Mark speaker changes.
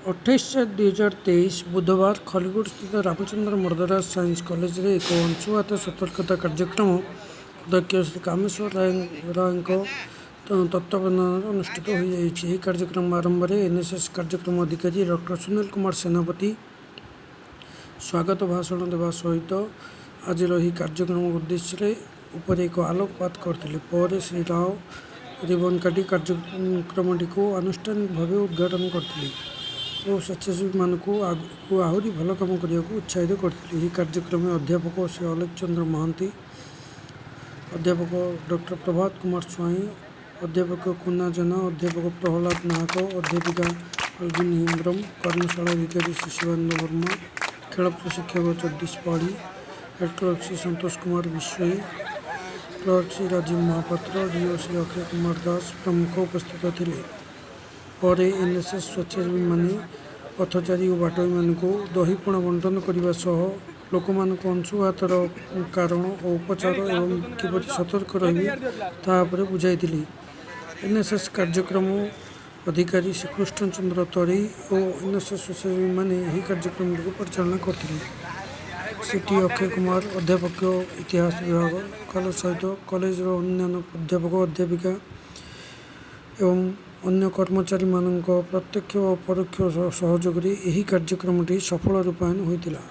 Speaker 1: 28/4/2023 ବୁଧବାର ଖଲିକୋଟ ସ୍ଥିତ ରାମଚନ୍ଦ୍ର ମର୍ଦ୍ଦରାଜ ସାଇନ୍ସ କଲେଜରେ ଏକ ଅଂଶୁଘାତ ସତର୍କତା କାର୍ଯ୍ୟକ୍ରମ ଅଧ୍ୟକ୍ଷ ଶ୍ରୀ କାମେଶ୍ୱର ରାୟଙ୍କ ତତ୍ତ୍ୱାବଧାନରେ ଅନୁଷ୍ଠିତ ହୋଇଯାଇଛି। ଏହି କାର୍ଯ୍ୟକ୍ରମ ଆରମ୍ଭରେ ଏନ୍ଏସ୍ଏସ୍ କାର୍ଯ୍ୟକ୍ରମ ଅଧିକାରୀ ଡକ୍ଟର ସୁନୀଲ କୁମାର ସେନାପତି ସ୍ୱାଗତ ଭାଷଣ ଦେବା ସହିତ ଆଜିର ଏହି କାର୍ଯ୍ୟକ୍ରମ ଉଦ୍ଦେଶ୍ୟରେ ଉପରେ ଏକ ଆଲୋକପାତ କରିଥିଲେ। ପରେ ଶ୍ରୀ ରାଓ ରିବନ୍ କାଟି କାର୍ଯ୍ୟକ୍ରମଟିକୁ ଆନୁଷ୍ଠାନିକ ଭାବେ ଉଦ୍ଘାଟନ କରିଥିଲେ ଓ ସ୍ୱେଚ୍ଛାସେବୀମାନଙ୍କୁ ଆଗକୁ ଆହୁରି ଭଲ କାମ କରିବାକୁ ଉତ୍ସାହିତ କରିଥିଲେ। ଏହି କାର୍ଯ୍ୟକ୍ରମରେ ଅଧ୍ୟାପକ ଶ୍ରୀ ଅଲେଖ ଚନ୍ଦ୍ର ମହାନ୍ତି, ଅଧ୍ୟାପକ ଡକ୍ଟର ପ୍ରଭାତ କୁମାର ସ୍ୱାଇଁ, ଅଧ୍ୟାପକ କୁନା ଜେନା, ଅଧ୍ୟାପକ ପ୍ରହ୍ଲାଦ ନାହକ, ଅଧ୍ୟାପିକା ଫାଲ୍ଗୁନି ହେମ୍ବ୍ରମ, କର୍ମଶାଳା ଅଧିକାରୀ ଶ୍ରୀ ଶିବାନନ୍ଦ ବର୍ମା, ଖେଳ ପ୍ରଶିକ୍ଷକ Jagdish Padhi, head clerk Shri Santosh Kumar Bishoyi, clerk Shri Rajiv Mohapatra, deo Shri Akshay Kumar Das ପ୍ରମୁଖ ଉପସ୍ଥିତ ଥିଲେ। ପରେ ଏନ୍ଏସ୍ଏସ୍ ସ୍ୱେଚ୍ଛାସେବୀମାନେ ପଥଚାରୀ ଓ ବାଟୋଇମାନଙ୍କୁ ଦହିପଣା ବଣ୍ଟନ କରିବା ସହ ଲୋକମାନଙ୍କୁ ଅଂଶୁଘାତର କାରଣ ଓ ଉପଚାର ଏବଂ କିପରି ସତର୍କ ରହିବେ ତାହା ଉପରେ ବୁଝାଇଥିଲେ। ଏନ୍ଏସ୍ଏସ୍ କାର୍ଯ୍ୟକ୍ରମ ଅଧିକାରୀ ଶ୍ରୀ କୃଷ୍ଣଚନ୍ଦ୍ର ତରେଇ ଓ ଏନ୍ଏସ୍ଏସ୍ ସ୍ୱେଚ୍ଛାସେବୀମାନେ ଏହି କାର୍ଯ୍ୟକ୍ରମଟିକୁ ପରିଚାଳନା କରିଥିଲେ। ଶ୍ରୀ ଟି ଅକ୍ଷୟ କୁମାର, ଅଧ୍ୟାପକ, ଇତିହାସ ବିଭାଗ କଲେଜ ସହିତ କଲେଜର ଅନ୍ୟାନ୍ୟ ଅଧ୍ୟାପକ, ଅଧ୍ୟାପିକା ଏବଂ ଅନ୍ୟ କର୍ମଚାରୀମାନଙ୍କ ପ୍ରତ୍ୟକ୍ଷ ଓ ପରୋକ୍ଷ ସହଯୋଗରେ ଏହି କାର୍ଯ୍ୟକ୍ରମଟି ସଫଳ ରୂପାୟନ ହୋଇଥିଲା।